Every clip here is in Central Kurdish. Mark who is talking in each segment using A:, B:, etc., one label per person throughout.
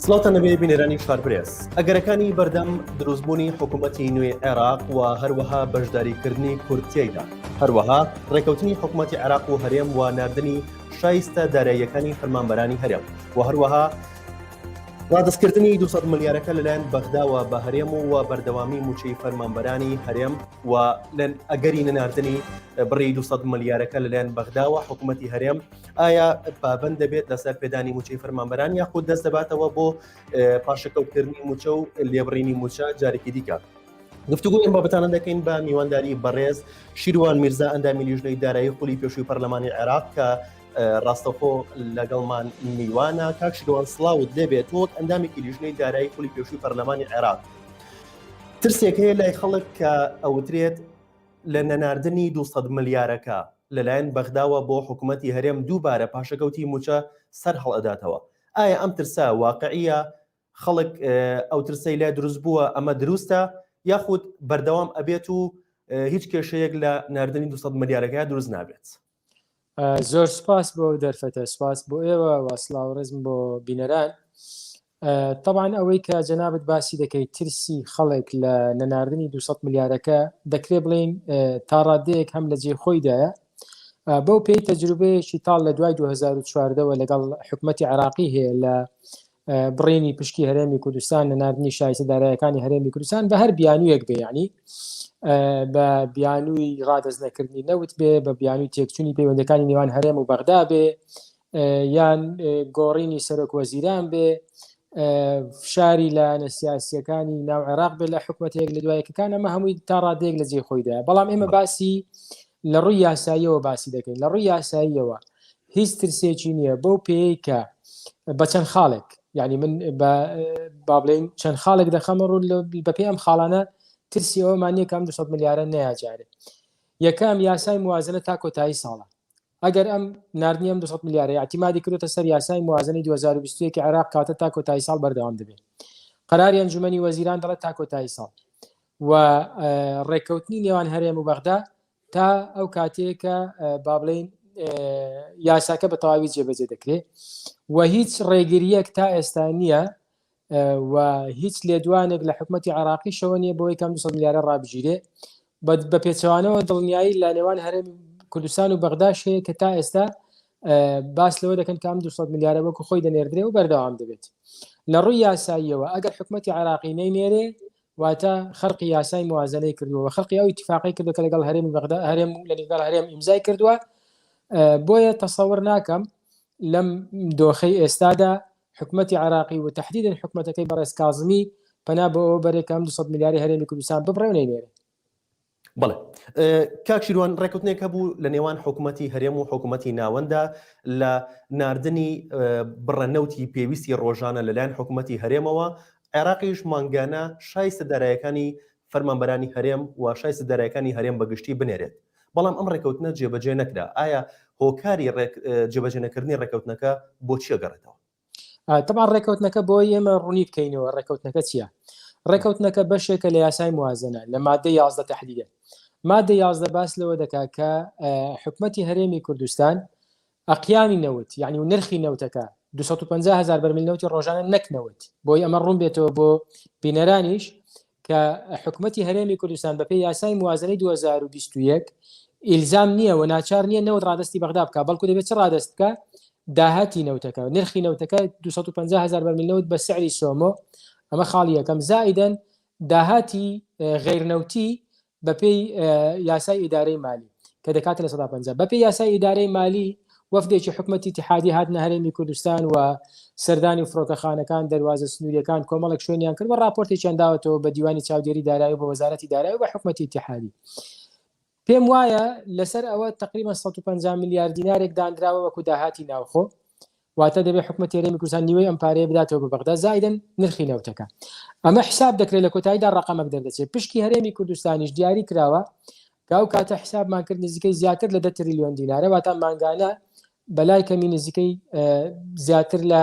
A: سڵاوتان لەبێ بینەرانی شارپرێس. ئەگەرەکانی بەردەم دروستبوونی حکوومەتی نوێی عێراق و هەروەها بەشداریکردنی کورد تێیدا، هەروەها ڕێکەوتنی حکوومەتی عێراق و هەرێم و ناردنی شایستە داراییەکانی فەرمانبەرانی هەرێم و هەروەها ڕادەستکردنی 200 ملیارەکە لەلایەن بەغداوە بە هەرێم و و بەردەوامی مووچەی فەرمانبەرانی هەرێم و ئەگەری نەناردنی بڕی 200 ملیارەکە لەلایەن بەغداوە حکوومەتی هەرێم ئایا پابند دەبێت لەسەر پێدانی موچەی فەرمانبەران یاخود دەست دەباتەوە بۆ پاشەکەوتکردنی موچە و لێبڕینی موچە جارێکی دیکە گفتوگۆی ئەم بابەتانە دەکەین بە میوانداری بەڕێز شیروان میرزا ئەندامی لیژنەی دارایی خولی پێشووی پەرلەمانی عێراق کە ڕاستەخۆ لەگەڵمان میوانە. کاک شیروان سڵاوت لێبێت، تۆ وەک ئەندامێکی لیژنەی دارایی خولی پێشووی پەرلەمانی عێراق ترسێک هەیە لای خەڵک کە ئەوترێت لە نەناردنی 200 ملیارەکە لەلایەن بەغداوە بۆ حکوومەتی هەرێم دووبارە پاشەکەوتی مووچە سەر هەڵئەداتەوە. ئایا ئەم ترسە واقعیە؟ خەڵک ئەو ترسەی لای دروست بووە ئەمە دروستە یاخود بەردەوام ئەبێت و هیچ کێشەیەک لە ناردنی 200 ملیارەکە دروست نابێت؟
B: زۆر سپاس بۆ دەرفەتە، سپاس بۆ ئێوە و سڵاو ڕێزم بۆ بینەران. طبعا ئەوەی کە جەنابت باسی دەکەیت ترسی خەڵک لە نەناردنی 200 ملیارەکە دەکرێ بڵین تا ڕادەیەک هەم لە جێ خۆیدایە بەو پێی تەجروبەیەکی تاڵ لە دوای 2014ەوە لەگەڵ حکومەتی عراقی هەیە لە بڕینی پشکی هەرێمی کوردستان، نەناردنی شایستە دارایەکانی هەرێمی کوردستان بە هەر بیانوویەک بێ، یعنی بە بیانووی ڕادەست نەکردنی نەوت بێ، بە بیانووی تێکچوونی پەیوەندەکانی نێوان هەرێم و بەغدا بێ، یان گۆڕینی سەرۆک وەزیران بێ، فشاری لایەنە سیاسیەکانی ناو عێراق بێ لە حکومەتێک لە دوایەکەکان، ئەمە هەمووی تا ڕادەیەک لە جێی خۆیدا. بەڵام ئێمە باسی لە ڕووی یاساییەوە باسی دەکەین. لە ڕووی یاساییەوە هیچ ترسێکی نییە، بەو پێیەی کە بە چەند خاڵێک، یعنی من بە با بڵێین چەند خاڵێک دەخەمە ڕوو، بەپێی ئەم خاڵانە ترسی ئەوەمان نییە کە ئەم 200 ملیارە نەیاجارێ. یەکەم، یاسای موازنە تا کۆتایی ساڵە. ئەگەر ئەم ناردنی ئەم 200 ملیارە اعتیمادی کردوتە سەر یاسای موازنەی 2021 عێراق، کاتە تا کۆتایی ساڵ بەردەوام دەبێت. قەراری ئەنجومەنی وەزیران دەڵێت تا کۆتایی ساڵ و ڕێککەوتنی نێوان هەرێم و بەغدا تا ئەو کاتەیە کە با بڵێین یاساکە بە تەواوی جێبەجێ دەکرێت و هیچ ڕێگریەک تا ئێستا نییە و هیچ لێدوانێک لە حکوومەتتی عراقیشەوە نییە بۆی کەم 200 ملیارە ڕابگیرێ. بە پێچەوانەوە دڵنیایی لە نێوان هەرێم کوردستان و بەغداش هەیە کە تا ئێستا باس لەوە دەکەن کە ئەم 200 ملیارە وەکو خۆی دەنێردرێ و بەردەوام دەبێت. لە ڕووی یاساییەوە ئەگەر حکوومەتتی عراقی نەینێرێ، واتە خەرقی یاسای موازنەی کردووە و خەرقی ئەو ئیتفاقی کردو کە لەگەڵ هەرێمی بەغدا هەرێم لە لەگەڵ هەرێم ئیمزای کردووە. بۆیە تەسەور ناکەم لەم دۆخەی ئێستادا حکومەتی عراقی و تحدیدن حکومەتەکەی بەڕێز کازمی پەنا بۆ ئەوە بەرێ کە ئەم 200 ملیاری هەرێمی کوردستان ببڕێ و نەینێرێ.
A: بەڵێ کاک شیروان، ڕێکوتنێک هەبوو لە نێوان حکوومەتی هەرێم و حکوومەتی ناوەندە لە ناردنی بڕە نەوتی پێویستی ڕۆژانە لەلایەن حکوومەتی هەرێمەوە، عێراقیش مانگانە شایستە دارایەکانی فەرمانبەرانی هەرێم و شایستە دارایەکانی هەرێم بەگشتی بنێرێت، بەڵام ئەم ڕێکەوتنە جێبەجێ نەکرا. ئایا هۆکاری جێبەجێ نەکردنی ڕێکەوتنەکە بۆ چیە گەڕێتەوە؟
B: تەبعەن ڕێکەوتنەکە بۆ ئێمە ڕوونی بکەینەوە ڕێکەوتنەکە چییە؟ ڕێکەوتنەکە بەشێکە لە یاسای موازنە لە مادە 11 تحدیدە. مادە 11 باس لەوە دەکات کە حکومەتی هەرێمی کوردستان ئەقیانی نەوت یعنی و نرخی نەوتەکە 250 هزار بەرمیل نەوتی ڕۆژانە نەک نەوت، بۆی ئەمە ڕوون بێتەوە بۆ بینەرانیش کە حکومەتی هەرێمی کوردستان بەپێی یاسای موازنەی 2021 ئیلزام نییە و ناچار نییە نەوت ڕادستی بەغدا بکە، بەڵکو دەبێت چ ڕادەست بکە؟ داهاتی نەوتەکە، نرخی نەوتەکە 250 هزار بەرمیل نەوت بە سعری سۆمۆ. ئەمە خاڵی یەکەم. زائیدەن داهاتی غەیرنەوتی بەپێی یاسای ئیدارەی مالی کە دەکاتە 50%. بەپێی یاسای ئیدارەی مالی وەفدێکی حکومەتی ئیتیحادی هاتنە هەرێمی کوردستان و سەردانی فڕۆکەخانەکان، دەروازە سنووریەکان، کۆمەڵێک شوێنیان کرد و راپۆرتێکیان داوەتەوە بە دیوانی چاودێری دارایی و بە وەزارەتی دارایی و بە حکومەتی ئیتیحادی. پێم وایە لەسەر ئەوە تقریبا 150 ملیار دینارێک دانراوە وەکو داهاتی ناوخۆ، واتە دەبێت حکومەتی هەرێمی کوردستان نیوەی ئەم پارەیە بداتەوە بە بەغدا زائیدەن نرخی نەوتەکە. ئەمە حساب دەکرێت، لە کۆتاییدا ڕقەمەک دەردەچێت. پشکی هەرێمی کوردستانیش دیاری کراوە کە ئەو کاتە حسابمان کرد نزیکەی زیاتر لە 10 تریلیۆن دینارە، واتە مانگانە بەلای کەمی نزیکەی زیاتر لە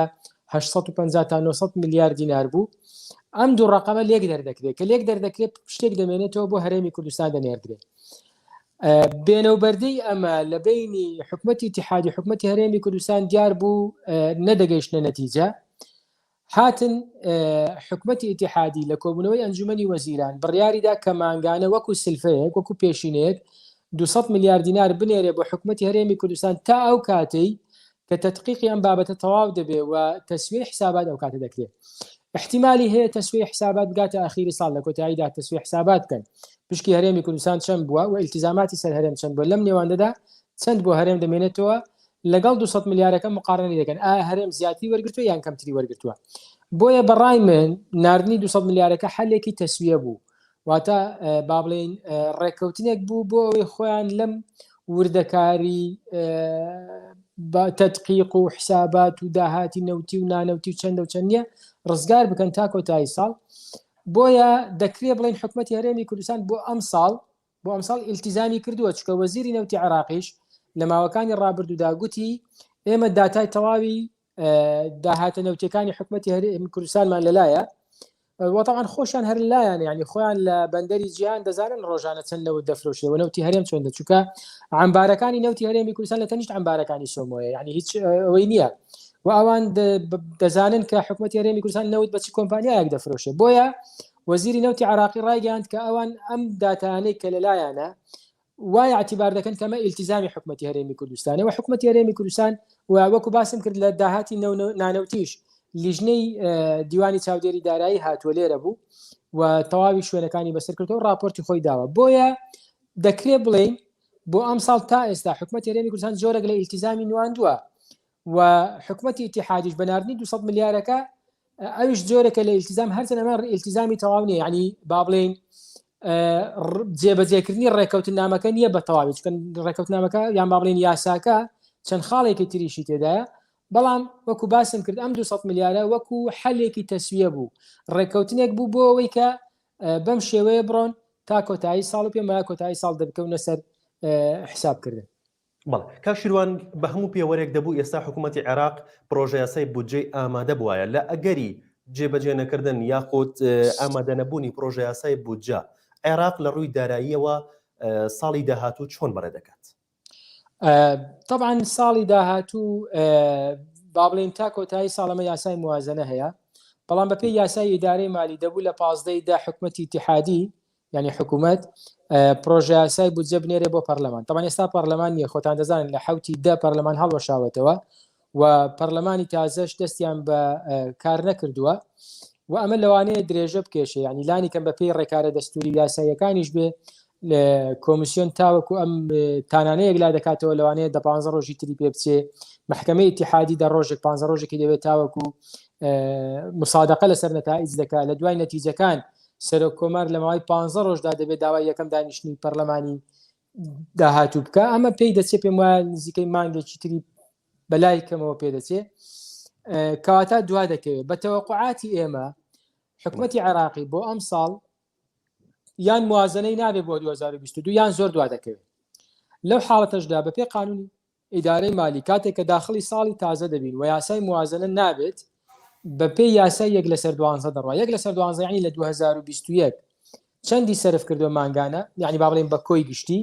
B: 850 تا 900 ملیار دینار بوو. ئەم دوو ڕقەمە لێک دەردەکرێت، کە لێک دەردەکرێت شتێک دەمێنێتەوە بۆ هەرێمی کوردستان دەنێردرێت. بێنەوبەردەی ئەمە لە بینی حکومەتی ئیتیحادی حکومەتی هەرێمی کوردستان دیار بوو نەدەگەیشتە نەتیجە. هاتن حکومەتی ئیتیحادی لە کۆبوونەوەی ئەنجومەنی وەزیران بڕیاریدا کە مانگانە وەکو سلفەیەک وەکو پێشینەیەک 200 ملیار دینار بنێرێ بۆ حکومەتی هەرێمی کوردستان تا ئەو کاتەی کە تەدقیقی ئەم بابەتە تەواو دەبێ و تەسویەی حسابات ئەو کاتە دەکرێت. احتیمالی هەیە تەسویەی حسابات بگاتە ئەخیری ساڵ لە کۆتاییدا تەسویەی حسابات بکەن پشکی هەرێمی کوردستان چەند بووە و ئیلتیزاماتی سەر هەرێم چەند بووە لەم نێواندەدا چەند بۆ هەرێم دەمێنێتەوە لەگەڵ 200 ملیارەکە مقارنەی دەکەن ئایا هەرێم زیاتری وەرگرتووە یان کەمتری وەرگرتووە بۆیە بەڕای من ناردنی 200 ملیارەکە حەلێکی تەسویە بوو واتە با بڵێین ڕێککەوتنێک بوو بۆ ئەوەی خۆیان لەم وردەکاری تەدقیق و حسابات و داهاتی نەوتی و نانەوتی و چەندە و چەند نییە ڕزگار بکەن تا کۆتایی ساڵ بۆیە دەکرێ بڵێن حکوومەتی هەرێمی کوردستان بۆ ئەم ساڵ بۆ ئەمساڵ ئیلتیزامی کردووە چکە وەزیری نەوتی عێراقیش لە ماوەکانی ڕابردوودا گوتی ئێمە داتای تەواوی داهاتە نەوتەکانی حکوومەتی هەرێمی کوردستانمان لەلایە وەتەوان خۆشیان هەر لایەن ینی خۆیان لە بەندەری جیهان دەزانن ڕۆژانە چەند نەوت دەفرۆشێ و نەوتی هەرێم چۆن دەچووکە عمبارەکانی نەوتی هەرێمی کوردستان لە تەنیشت عمبارەکانی سۆمۆیە یعنی هیچ ئەوەی نییە و ئەوان دەزانن کە حکوومەتی هەرێمی کوردستان نەوت بە چی کۆمپانیایەک دەفرۆشێ بۆیە وەزیری نەوتی عراقی ڕایگەیاند کە ئەوان ئەم داتانەی کە لەلایانە وای اعتبار دەکەن کەمە ئیلتیزامی حکومەتی هەرێمی کوردستانە و حکومەتی هەرێمی کوردستان و وەکو باسم کرد لە داهاتی نانەوتیش لیژنەی دیوانی چاودێری دارایی هاتووە لێرە بوو و تەواوی شوێنەکانی بەسەر کردەوە راپۆرتی خۆی داوە بۆیە دەکرێ بڵێین بۆ ئەم ساڵ تا ئێستا حکومەتی هەرێمی کوردستان جۆرێک لە ئیلتیزامی نواندووە و حکومەتی ئیتیحادیش بە ناردنی 200 ملیارەکە ئەویش جۆرێکە لە ئیلتیزام هەرچەند ئەمە ئیلتیزامی تەواو نییە یعنی با بڵێین جێبەجێکردنی ڕێکەوتنامەکە نییە بە تەواوی چکن ڕێکەوتنامەکە یان با بڵێن یاساکە چەند خاڵێکی تریشی تێدایە بەڵام وەکو باسم کرد ئەم 200 ملیارە وەکو حەلێکی تەسویە بوو ڕێککەوتنێک بوو بۆ ئەوەی کە بەم شێوەیە بڕۆن تا کۆتایی ساڵ و پێم وایە کۆتایی ساڵ دەبکەونە سەر حسابکردن.
A: بەڵێ کاک شیروان بە هەموو پێوەرێک دەبوو ئێستا حکوومەتی عێراق پڕۆژەیاسای بودجەی ئامادە بوایە لە ئەگەری جێبەجێ نەکردن یاخود ئامادەنەبوونی پڕۆژەیاسای بودجە عێراق لە ڕووی داراییەوە ساڵی داهاتوو چۆن بەڕێ دەکات؟
B: طبعا ساڵی داهاتوو با بڵێین تا کۆتایی ساڵەمە یاسای موازنە هەیە بەڵام بەپێی یاسای ئیدارەی مالی دەبوو لە پازدەی دا حکومەتی ئیتیحادی یعنی حکوومەت پرۆژەیاسای بودجە بنێرێ بۆ پەرلەمان تەمان ئێستا پەرلەمان نییە خۆتان دەزانن لە حوتی دە پەرلەمان هەڵوەشاوەتەوە و پەرلەمانی تازەش دەستیان بە کار نەکردووە و ئەمە لەوانەیە درێژە بکێشێ ینی لانی کەم بە پێی ڕێکارە دەستوری یاساییەکانیش بێ کۆمیسیۆن تاوەکو ئەم تانانەیەک لا دەکاتەوە لەوانەیە دە پ ڕۆژی تری پێ بچێ محکمەی ئیتیحادی دە ڕۆژێک پ ڕۆژێکی دەوێت تاوەکو مسادقە لەسەر نەتائیج دەکات لە دوای نەتیجەکان سەرۆک کۆمار لە ماوەی پ ڕۆژدا دەبێت داوای یەکەم دانیشتنی پەرلەمانی داهاتوو بکە ئەمە پێی دەچێت پێم وایە نزیکەی مانگێکی تری بەلای کەمەوە پێدەچێ کەواتە دوا دەکەوێت بە تەوەقعاتی ئێمە حکومەتی عێراقی بۆ ئەم ساڵ یان موازنەی نابێ بۆ 2022 یان زۆر دوا دەکەوێت لەو حاڵەتەشدا بەپێ قانونی ئیدارەی مالی کاتێک کە داخڵی ساڵی تازە دەبین و یاسای موازنە نابێت بەپێی یاسای یەک لەسەر دوانزە دەڕوا یەک لەسەر دوانزە یعنی لە 2021 چەندی سەرف کردووە مانگانە یعنی با بڵێین بە کۆی گشتی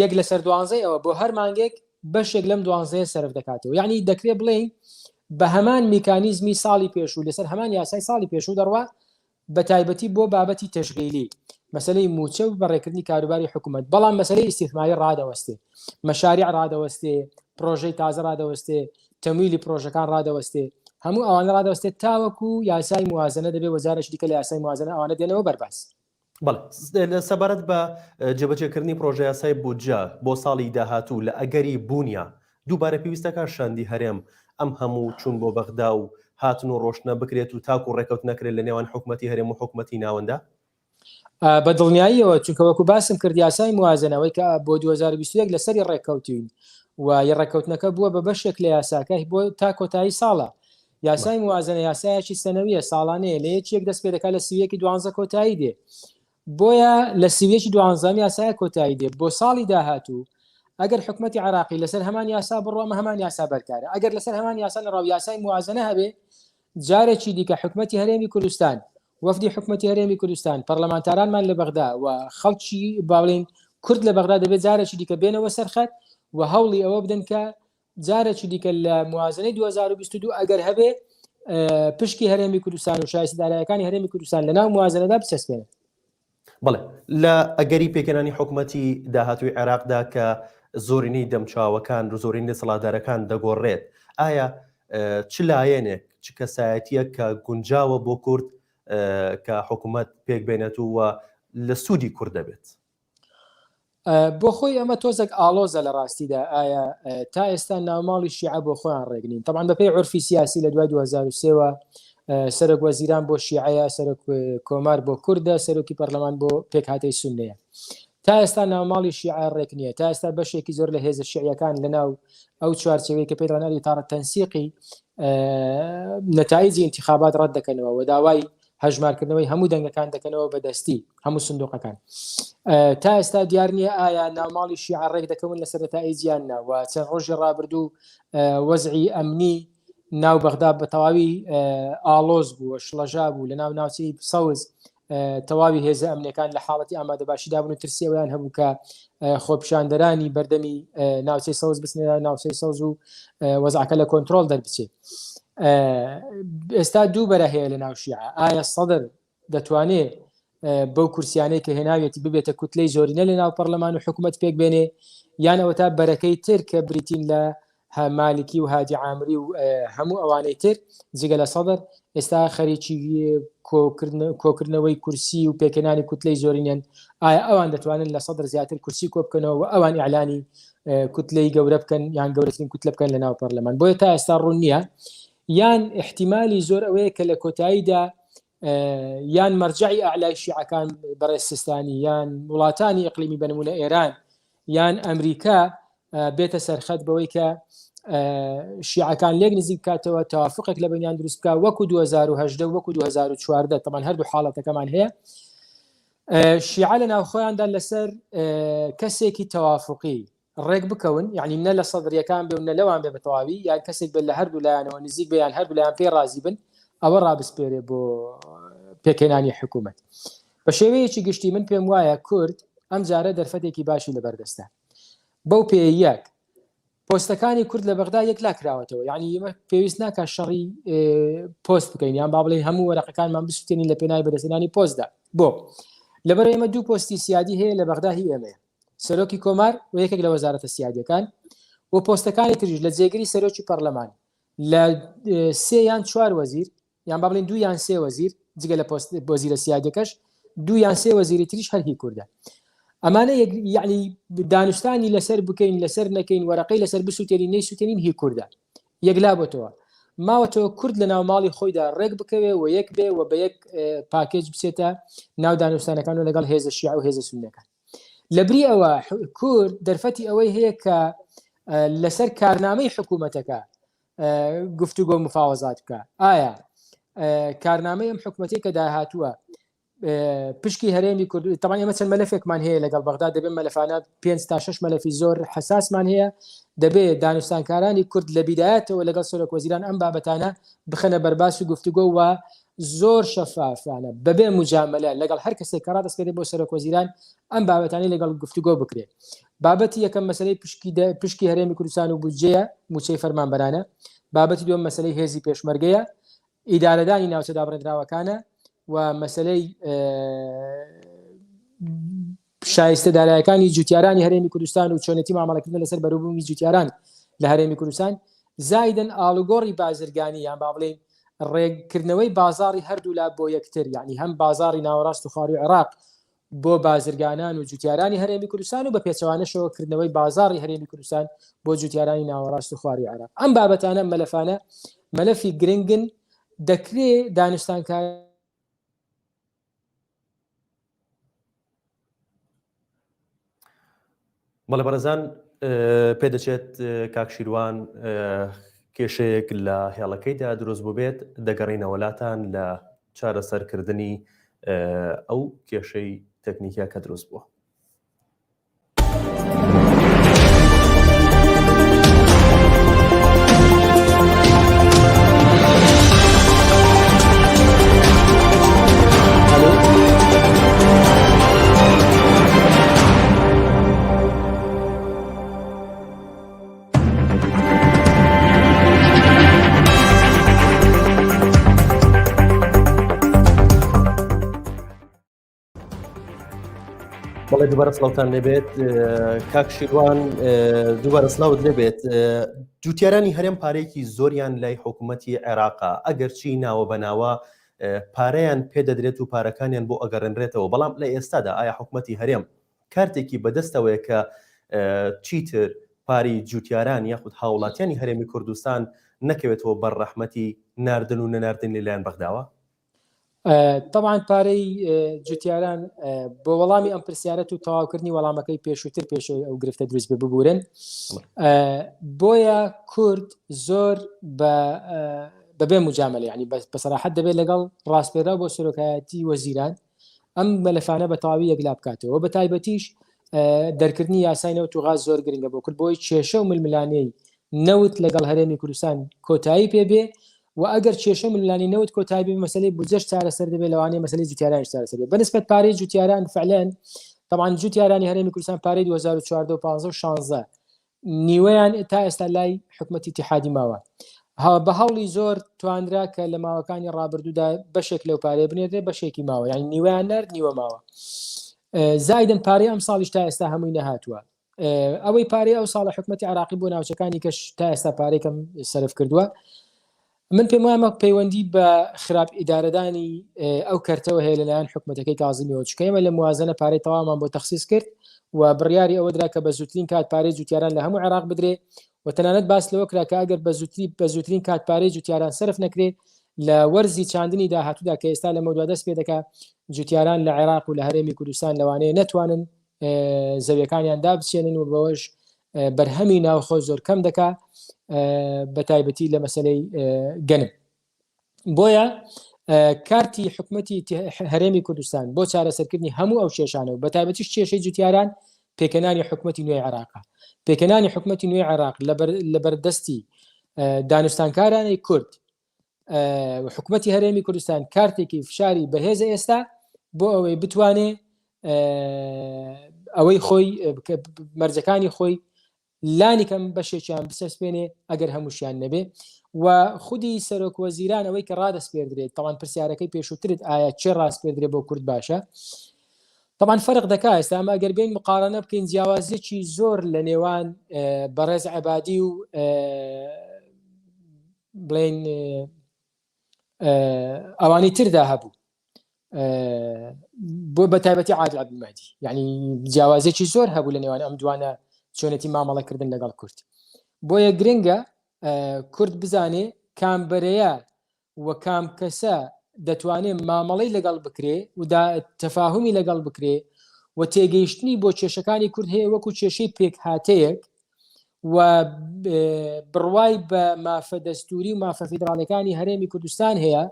B: یەک لەسەر دوانزەی ئەوە بۆ هەر مانگێک بەشێک لەم دوانزەیە سەرف دەکاتەوە یعنی دەکرێت بڵێین بە هەمان میکانیزمی ساڵی پێشوو لەسەر هەمان یاسای ساڵی پێشوو دەڕوا بە تایبەتی بۆ بابەتی تەشغیلی، مەسەلەی مووچە و بەڕێکردنی کاروباری حکوومەت، بەڵام مەسەلەی ئیستیثماری ڕادەوەستێ، مەشاریع ڕادەوەستێ، پڕۆژەی تازە ڕادەوەستێ، تەمویلی پڕۆژەکان ڕادەوەستێ، هەموو ئەوانە ڕادەوەستێت تاوەکو یاسای موازنە دەبێ وەزارەکی دیکە لە یاسای موازنە ئەوانە دێنەوە بەرباس.
A: بەڵێ سەبارەت بە جێبەجێکردنی پڕۆژەیاسای بودجە بۆ ساڵی داهاتوو لە ئەگەری بوونیا دووبارە پێویست دەکات شاندی هەرێم ئەم هەموو چوون بۆ بەغدا و هاتن و ڕۆشتنە بکرێت و تاکو ڕێکەوت نەکرێت لە نێوان حکومەتی هەرێم و حکومەتی ناوەندا؟
B: بە دڵنیاییەوە چونکە وەکو باسم کرد یاسای موازنەوەی کە بۆ 2021 لەسەری ڕێککەوتین و ڕێککەوتنەکە بووە بە بەشێک لە یاساکە بۆ تا کۆتایی ساڵە یاسای موازنە یاسایەکی سەنەویە ساڵانەیە لە یەکێک دەست پێ دەکات لە سیەکی دوانزە کۆتایی دێ بۆیە لە سیویەکی دوانزەم یاسایە کۆتایی دێ بۆ ساڵی داهاتوو ئەگەر حکومەتی عراقی لەسەر هەمان یاسا بڕوامە هەمان یاسا بەرکارە ئەگەر لەسەر هەمان یاسا نەڕاو یاسای موازنە هەبێ جارێکی دیکە حکومەتی هەرێمی کوردستان وەفدی حکومەتی هەرێمی کوردستان پەرلەمانتارانمان لە بەغدا و خەڵکی باڵین کورد لە بەغدا دەبێت جارێکی دیکە بێنەوە سەرخەت و هەوڵی ئەوە بدەن کە جارێکی دیکە لە موازنەی 2022 ئەگەر هەبێ. پشکی هەرێمی کوردستان و شایستە دارایەکانی هەرێمی کوردستان لە ناو موازنەدا بچەسپێنن.
A: بەڵێ لە ئەگەری پێکهێنانی حکومەتی داهاتووی عێراقدا کە زۆرینەی دەمچاوەکان و زۆرینەی دەسەڵاتدارەکان دەگۆڕێت، ئایا چ لایەنێک، چ کەسایەتییەک کە گونجاوە بۆ کورد کە حکومەت پێکبێنێت و لە سوودی کورد دەبێت؟
B: بۆ خۆی ئەمە تۆزێک ئاڵۆزە لە ڕاستیدا ئایا تا ئێستا ناوماڵی شیعە بۆ خۆیان ڕێگنین طبعا بەپێی عرفی سیاسی لە دوای 2023ەوە سەرۆک وەزیران بۆ شیعەیە سەرۆک کۆمار بۆ کوردە سەرۆکی پەرلەمان بۆ پێکهاتەی سونەیە تا ئێستا ناوماڵی شیعە ڕێک نییە تا ئێستا بەشێکی زۆر لە هێزە شیعیەکان لەناو ئەو چوارچێوەی کە پێی دەڵێن ئیتارە تەنسیقی نەتایجی انتخابات ڕەت دەکەنەوە و داوای هەژمارکردنەوەی هەموو دەنگەکان دەکەنەوە بە دەستی هەموو سندوقەکان. تا ئێستا دیار نییە ئایا ناوماڵی شیعە ڕێک دەکەون لەسەر نەتائیج یان نا و چەند ڕۆژی ڕابردوو وەزعی ئەمنی ناو بەغدا بە تەواوی ئاڵۆز بوو شڵەژا بوو لە ناو ناوچەی سەوز تەواوی هێزە ئەمنیەکان لە حاڵەتی ئامادەباشیدا بوون و ترسی ئەویان هەبوو کە خۆپیشاندەرانی بەردەمی ناوچەی سەوز بچنە ناوچەی سەوز و وەزعەکە لە کۆنترۆڵ دەربچێت. ئێستا دوو بەرە هەیە لە ناو شیعە ئایا سەدر دەتوانێ بەو کورسیانەی کە هێناویەتی ببێتە کوتلەی زۆرینە لە ناو پەرلەمان و حکوومەت پێک بێنێ یان ئەوە تا بەرەکەی تر کە بریتین لە مالکی و هادی عامری و هەموو ئەوانەی تر جگە لە سەدر ئێستا خەریکی کۆکردنەوەی کورسی و پێکهێنانی کوتلەی زۆرینەن ئایا ئەوان دەتوانن لە سەدر زیاتر کورسی کۆ بکەنەوە و ئەوان ئیعلانی کوتلەی گەورە بکەن یان گەورەترین کوتلە بکەن لە ناو پەرلەمان بۆیە تا ئێستا ڕوون نییە یان احتیممالی زۆر ئەوەیە کە لە کۆتاییدا یان مەرجعی ئەعلای شیعەکان بەڕێز سیستانی یان وڵاتانی ئەقلیمی بەنمونە ئێران یان ئەمریکا بێتە سەرخەت بەوەی کە شیعەکان لێک نزیک بکاتەوە توافقێک لە بینیان دروست بکە وەکو 2010 وەکو 2014 تەمان هەردوو حاڵەتەکەمان هەیە شیعە لە ناوخۆیاندا لەسەر کەسێکی تەوافقی ڕێک بکەون یعنی نە لە سەدریەکان بێ و نە لەوان بێ بەتەواوی یان کەسێک بێت لە هەردوو لایەنەوە نزیک بێ یان هەردوو لایەن پێی ڕازی بن ئەوە ڕابسپێرێ بۆ پێکهێنانی حکوومەت بە شێوەیەکی گشتی من پێم وایە کورد ئەم جارە دەرفەتێکی باشی لەبەردەستە بەو پێیە یەک پۆستەکانی کورد لە بەغدا یەکلا کراوەتەوە یعنی ئێمە پێویست ناکە شەڕی پۆست بکەین یان با بڵێین هەموو وەرەقەکانمان بسوتێنین لە پێناوی بەدەستهێنانی پۆستدا بۆ لەبەر ئێمە دوو پۆستی سیادی هەیە لە بەغدا هی ئێمەیە سەرۆکی کۆمار و یەکێک لە وەزارەتە سیادیەکان و پۆستەکانی تریش لە جێگری سەرۆکی پەرلەمان لە سێ یان چوار وەزیر یان با بڵێین دوو یان سێ وەزیر جگە لە پۆست وەزیرە سیادەکەش دوو یان سێ وەزیری تریش هەر هی کوردە ئەمانە یعنی دانوستانی لەسەر بکەین لەسەر نەکەین وەرەقەی لەسەر بسووتێنین نەیسووتێنین هی کوردە یەکلا بۆتەوە ماوەتەوە کورد لە ناو ماڵی خۆیدا ڕێک بکەوێ و یەک بێ و بە یەک پاکێج بچێتە ناو دانوستانەکان و لەگەڵ هێزە شیعە و هێزە سوننەکان لەبری ئەوە کورد دەرفەتی ئەوەی هەیە کە لەسەر کارنامەی حکوومەتەکە گفتوگۆ مفاوەزات بکە ئایا کارنامەی ئەم حکوومەتی کە داهاتووە پشکی هەرێمی کورد تەمان ئێمە چەند مەلەفێکمان هەیە لەگەڵ بەغدا دەبێت مەلەفانە 5 تا 6 مەلەفی زۆر حساسمان هەیە دەبێت دانوستانکارانی کورد لە بیدایەتەوە لەگەڵ سەرۆک وەزیران ئەم بابەتانە بخەنە بەرباس و گفتوگۆ و زۆر شەفافانە بەبێ مجاملە لەگەڵ هەر کەسێک کە ڕادەسپێرێت بۆ سەرۆک وەزیران ئەم بابەتانی لەگەڵ گفتوگۆ بکرێت بابەتی یەکەم مەسەلەی پشکی پشکی هەرێمی کوردستان و بودجەیە موچەی فەرمانبەرانە بابەتی دووەم مەسەلەی هێزی پێشمەرگەیە ئیدارەدانی ناوچە دابڕێندراوەکانە و مەسەلەی شایستە دارایەکانی جوتیارانی هەرێمی کوردستان و چۆنێتی مامەڵەکردن لەسەر بەروبوومی جوتیاران لە هەرێمی کوردستان زایدن ئاڵوگۆڕی بازرگانی یان با بڵێین ڕێککردنەوەی بازاڕی هەردوولا بۆ یەکتر یعنی هەم بازاڕی ناوەڕاست و خواروی عێراق بۆ بازرگانان و جوتیارانی هەرێمی کوردستان و بە پێچەوانەشەوە کردنەوەی بازاڕی هەرێمی کوردستان بۆ جوتیارانی ناوەڕاست و خواروی عێراق ئەم بابەتانە مەلەفانە مەلەفی گرنگن دەکرێ دانوستانکار
A: بەڵێ بەڕێزان پێدەچێت کاک شیروان کێشەیەک لە هێڵەکەیدا دروست بووبێت دەگەڕینەوە لاتان لە چارەسەرکردنی ئەو کێشەی تەکنیکە کە دروست بووە. بەڵێ دووبارە سڵاوتان لێبێت کاک شیروان دووبارە سلااوت لێبێت جوتیارانی هەرێم پارێکی زۆریان لای حکوومەتتی عێراقا ئەگەرچی ناوە بەناوە پارەیان پێدەدرێت و پارەکانیان بۆ ئەگەڕێنرێتەوە بەڵام لە ئێستادا ئایا حکوومەتتی هەرێم کارتێکی بەدەستەوەیە کە چیتر پارەی جوتیاران یاخود هاوڵاتیانی هەرێمی کوردستان نەکەوێتەوە بەر ڕەحمەتی ناردن و نەناردن لەلایەن بەغداوە؟
B: تەبعەن پارەی جوتیاران بۆ وەڵامی ئەم پرسیارەت و تەواوکردنی وەڵامەکەی پێشووتر پێشەوەی ئەو گرفتە دروست بێ ببورن بۆیە کورد زۆر بە بەبێ مجاملە ینی بە سەراحەت دەبێت لەگەڵ ڕاستپێراو بۆ سەرۆکایەتی وەزیران ئەم مەلەفانە بە تەواوی یەکلا بکاتەوە بە تایبەتیش دەرکردنی یاسای نەوت و غاز زۆر گرنگە بۆ کورد بۆی کێشە و ململانێی نەوت لەگەڵ هەرێمی کوردستان کۆتایی پێ بێ و ئەگەر کێشە ململانێی نەوت کۆتایی بێ مەسەلەی بودجەش چارەسەر دەبێت لەوانەیە مەسەلەی جوتیارانیش چارەسەر بێت بەنسبەت پارەی جوتیاران فعلەن طبعا جوتیارانی هەرێمی کوردستان پارەی 2014 و 15 و 16 نیوەیان تا ئێستا لای حکومەتی ئیتیحادی ماوە بە هەوڵی زۆر توانرا کە لە ماوەکانی ڕابردوودا بەشێک لەو پارەیە بنێردرێ بەشێکی ماوە یعنی نیوەیان نرد نیوە ماوە زایدن پارەی ئەم ساڵیش تا ئێستا هەمووی نەهاتووە ئەوەی پارەی ئەو ساڵە حکومەتی عراقی بۆ ناوچەکانی کەش تا ئێستا پارێکم سەرف کردووە من پێم وایە پەیوەندی بە خراپ ئیدارەدانی ئەو کەرتەوە هەیە لەلایەن حکومەتەکەی کازمیەوە چونکە ئێمە لە موازنە پارەی تەواومان بۆ تەخسیس کرد و بڕیاری ئەوە درا کە بە زووترین کات پارەی جوتیاران لە هەموو عێراق بدرێ و تەنانەت باس لەوە کرا کە ئەگەر بە زووتری بە زووترین کات پارەی جوتیاران سەرف نەکرێ لە وەرزی چاندنی داهاتوودا کە ئێستا لە مەودوا دەست پێ دەکا جوتیاران لە عێراق و لە هەرێمی کوردستان لەوانەیە نەتوانن زەویەکانیان دابچێنن و بەوەش بەرهەمی ناوخۆ زۆر کەم دەکا بە تایبەتی لە مەسلەی گەنم بۆیە کارتی حکومەتی هەرێمی کوردستان بۆ چارەسەرکردنی هەموو ئەو کێشانە و بە تایبەتیش کێشەی جوتیاران پێکەنانی حکومەتی نوێی عێراقە پێکەنانی حکومەتی نوێی عێراق لە بەردەستی دانوستانکارانی کورد حکومەتی هەرێمی کوردستان کارتێکی فشاری بەهێزە ئێستا بۆ ئەوەی بتوانێ ئەوەی خۆی مەرجەکانی خۆی لانی کەم بەشێکیان بسەسپێنێ ئەگەر هەمووشیان نەبێ و خودی سەرۆک وەزیران ئەوەی کە ڕادەسپێردرێت تاوان پرسیارەکەی پێشووترت ئایا چێ ڕاستپێدرێ بۆ کورد باشە طبعا فەرق دەکا ئێستا ئەمە ئەگەر بین مقارنە بکەین جیاوازیەکی زۆر لە نێوان بەڕێز عبادی و بڵێن ئەوانی تردا هەبوو بۆ بە تایبەتی عادل عەبدولمەهدی یعنی جیاوازێکی زۆر هەبوو لە نێوان ئەم دوانە چۆنێتی مامەڵەکردن لەگەڵ کورد بۆیە گرنگە کورد بزانێ کام بەرەیە و کام کەسە دەتوانێت مامەڵەی لەگەڵ بکرێ و تەفاهمی لەگەڵ بکرێ و تێگەیشتنی بۆ کێشەکانی کورد هەیە وەکو کێشەی پێکهاتەیەک و بڕوای بە مافە دەستوری و مافە فیدراڵەکانی هەرێمی کوردستان هەیە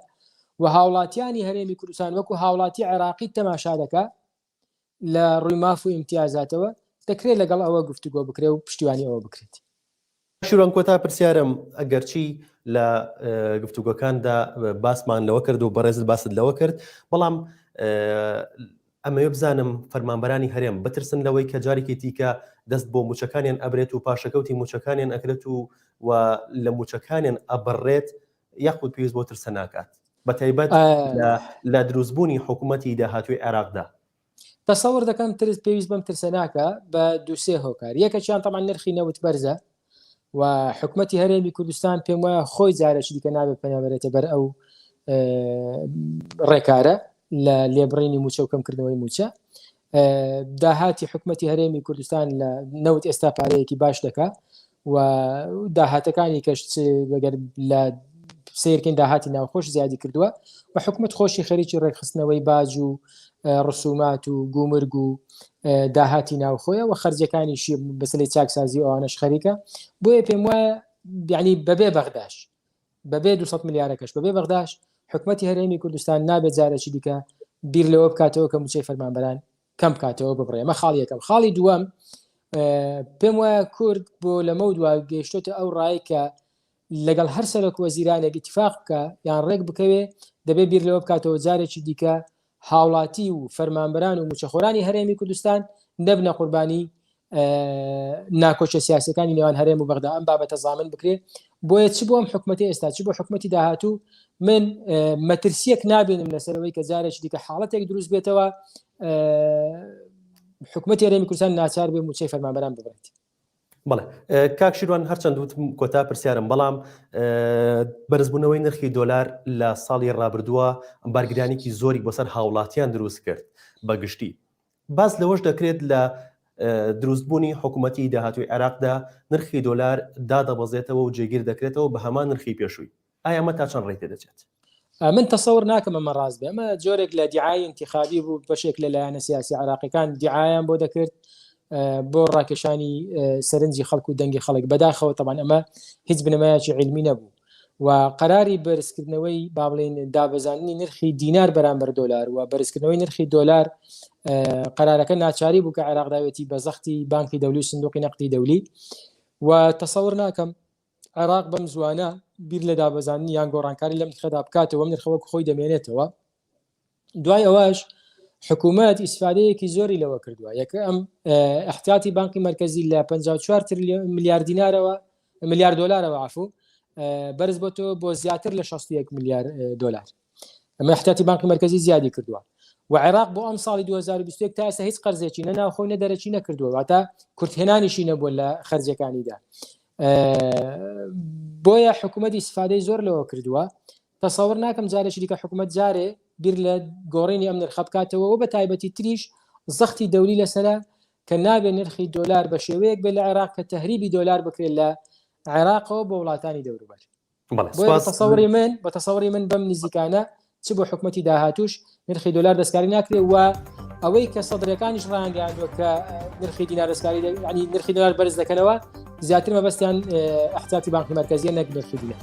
B: و هاوڵاتیانی هەرێمی کوردستان وەکو هاوڵاتی عێراقی تەماشا دەکا لە ڕووی ماف و ئیمتیازاتەوە دەکرێت لەگەڵ ئەوە گفتوگۆ بکرێت و پشتیوانی ئەوە بکرێت.
A: شیروان کۆتا پرسیارم ئەگەرچی لە گفتوگۆکاندا باسمان لەوە کرد و بەڕێزت باست لەوە کرد بەڵام ئەمەوێ بزانم فەرمانبەرانی هەرێم بترسن لەوەی کە جارێکی دیکە دەست بۆ موچەکانیان ئەبرێت و پاشەکەوتی موچەکانیان ئەکرێت و و لە موچەکانیان ئەبڕێت یاخود پێویست بۆ ترسە ناکات بە تایبەت لە دروستبوونی حکوومەتی داهاتوی عێراقدا.
B: تەسەور دەکەم ترس پێویست بەم ترسە ناکە بە دووسێ هۆکار یەکەکیان تەمان نرخی نەوت بەرزە و حکومەتی هەرێمی کوردستان پێم وایە خۆی جارێکی دیکە نابێت پەنابەرێتە بەر ئەو ڕێکارە لە لێبڕینی موچە و کەمکردنەوەی موچە داهاتی حکومەتی هەرێمی کوردستان لە نەوت ئێستا پارەیەکی باش دەکا و داهاتەکانی کەش بەگەر لە سیرکەین داهاتی ناوخۆش زیادی کردووە و حکومت خۆشی خەریکی ڕێکخستنەوەی باج و ڕسومات و گومرگ و داهاتی ناوخۆیە و خەرجەکانیشی بەسەلی چاکسازی و ئەوانەش خەریکە بۆیە پێم وایە یعنی بەبێ بەغداش بەبێ 200 ملیارەکەش بەبێ بەغداش حکومەتی هەرێمی کوردستان نابێت جارێکی دیکە بیر لەوە بکاتەوە کە موچەی فەرمانبەران کەم بکاتەوە ببڕێ ئەمە خاڵی یەکەم خاڵی دووەم پێم وایە کورد بۆ لەمە دوا گەیشتۆتە ئەو ڕای کە لەگەڵ هەر سەرۆک وەزیرانێک ئیتفاق بکە یان ڕێک بکەوێ دەبێ بیر لەوە بکاتەوە جارێکی دیکە هاوڵاتی و فەرمانبەران و موچەخۆرانی هەرێمی کوردستان نەبنە قوربانی ناکۆچە سیاسەکانی نێوان هەرێم و بەغدا ئەم بابەتە زامن بکرێ بۆیە چ بۆ ئەم حکوومەتی ئێستا چ بۆ حکوومەتی داهاتوو من مەترسیەک نابینم لەسەرەوەی کە جارێکی دیکە حاڵەتێک دروست بێتەوە. حکوومەتی هەرێمی کوردستان ناچار بێ مووچەی فەرمانبەران ببڕێت.
A: بەڵێ کاک شیروان هەرچەند وتم کۆتا پرسیارم بەڵام بەرزبوونەوەی نرخی دۆلار لە ساڵی ڕابردووە بارگرانێکی زۆری بۆ سەر هاوڵاتیان دروست کرد بە گشتی باس لەوەش دەکرێت لە دروستبوونی حکوومەتی داهاتوی عێراقدا نرخی دۆلار دادەبەزێتەوە و جێگیر دەکرێتەوە بە هەمان نرخی پێشووی ئایا ئەمە تا چەند ڕێی پێدەچێت؟
B: من تەسەور ناکەم ئەمە ڕاست بێ ئەمە جۆرێک لە دیعای ئینتیخابی بوو بەشێک لە لایەنە سیاسی عراقیەکان دیعایان بۆ دەکرد بۆ ڕاکێشانی سەرنجی خەڵک و دەنگی خەڵک بەداخەوە تەبان ئەمە هیچ بنەمایەکی عیلمی نەبوو و قەراری بەرزکردنەوەی با بڵێین دابەزاندنی نرخی دینار بەرامبەر دۆلار و بەرزکردنەوەی نرخی دۆلار قەرارەکە ناچاری بوو کە عێراق داوێتی بە زەختی بانکی دەولی و سندوقی نەقدی دەولی و تەسەور ناکەم عێراق بەم زوانە بیر لە دابەزاندنی یان گۆڕانکاری لەم نرخەدا بکاتەوە ئەم نرخە وەک خۆی دەمێنێتەوە دوای ئەوەش حکوومەت ئیسفادەیەکی زۆری لەوە کردووە یەکە ئەم احتیاطی بانقی مرکزی لە 54 ملیار دینارەوە ملیار دلارەوە عفو بەرز بۆ تۆ بۆ زیاتر لە 61 ملیار دلار ئەمە احتیاطی بانقی مرکزی زیادی کردووە و عێراق بۆ ئەم ساڵی 2021 تا ئێستا هیچ قەرزێکی نە ناوخۆی نە دەرەکی نەکردووە واتە کورتهێنانیشی نەبووە لە خەرجەکانیدا بۆیە حکوومەت ئیسفادەی زۆر لەوە کردووە تەسەور ناکەم جارێکی دیکە حکوومەت جارێ بیر لە گۆڕینی ئەم نرخە بکاتەوە و بە تایبەتی تریش زەختی دەولی لەسرە کە نابێ نرخی دۆلار بە شێوەیەک بێ لە عێراق کە تەهریبی دۆلار بکرێت لە عێراقەوە بۆ وڵاتانی دەوروبەر بۆیە بە تەسەوری من بە تەسەوری من بەم نزیکانە چ بۆ حکومەتی داهاتوش نرخی دۆلار دەستکاری ناکرێت و ئەوەی کە سەدرەکانیش ڕانگەیاندووە کە نرخی دینار دەستکاری ینی نرخی دۆلار بەرز دەکەنەوە زیاتر مەبەستیان احتیاطی بانکی مەرکەزیە نەک نرخی دینار.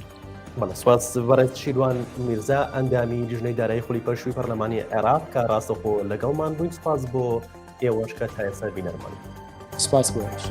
A: بەڵێ سوپاس بەڕێز شیروان میرزا ئەندامی لیژنەی دارایی خولی پێشووی پەرلەمانی عێراق کە ڕاستەخۆ لەگەڵمان بووین سوپاس بۆ ئێوەش کە تا ئێستا بینەرمان
B: سپاس بۆ ئێوەش.